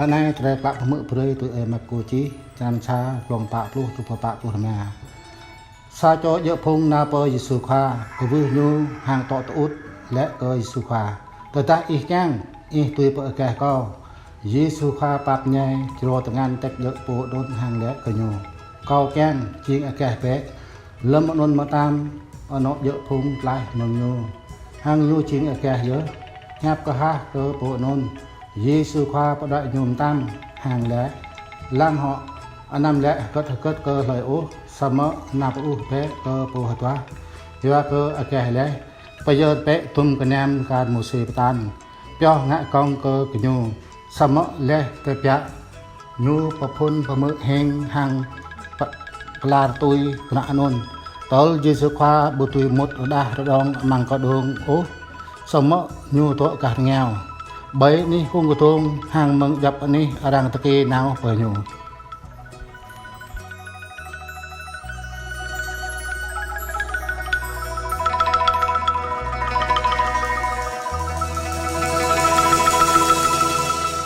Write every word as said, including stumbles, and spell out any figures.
Anai tơlơi klă pơmưk brơi tui ơi Markô čih, črăn sa, glông pă pluh truh pă pluh rơma. Sa čô djơ̆ phung nao pơ Yêsu Khua, kwưh Ñu hăng tŏ tơŭt, laĭ kơ Yêsu Khua: Tơdah Ih kiăng, Ih dưi pơagaih kâo. Yêsu Khua pap ñai, črô tơngan tĕk djơ̆ pô anŭn hăng laĭ kơ ñu: Kâo kiăng, jing agaih bĕ. Lơm anŭn mơtam, anŏ djơ̆ phung tlaih mơ̆ng ñu, hăng ñu jing agaih yơh. Hiăp kơhah kơ pô anŭn, Yêsu Khua pơđuaĭ ñu mơtam hăng laĭ: Lăng hŏ, anăm laĭ hơgĕt hơgĕt kơ hlơi ôh, samơ̆ nao pơƀuh bĕ kơ pô hơduah, yua kơ agaih laih. Pơyơr bĕ dum gơnam kar Môsê pơtăn, pioh ngă gơ̆ng kơ gơñu, samơ̆ laih tơbiă ñu pơphun pơmưk hing hăng pơ-, pơlar tui kơnă anŭn. Tơl Yêsu Khua ƀu dưi mŭt rơđah rơđông amăng kơđông ôh, samơ̆ Ñu dŏ gah rơngiao. Ƀơi anih kông kơdông hăng mơ̆ng djŏp anih arăng tơkê nao pơ Ñu.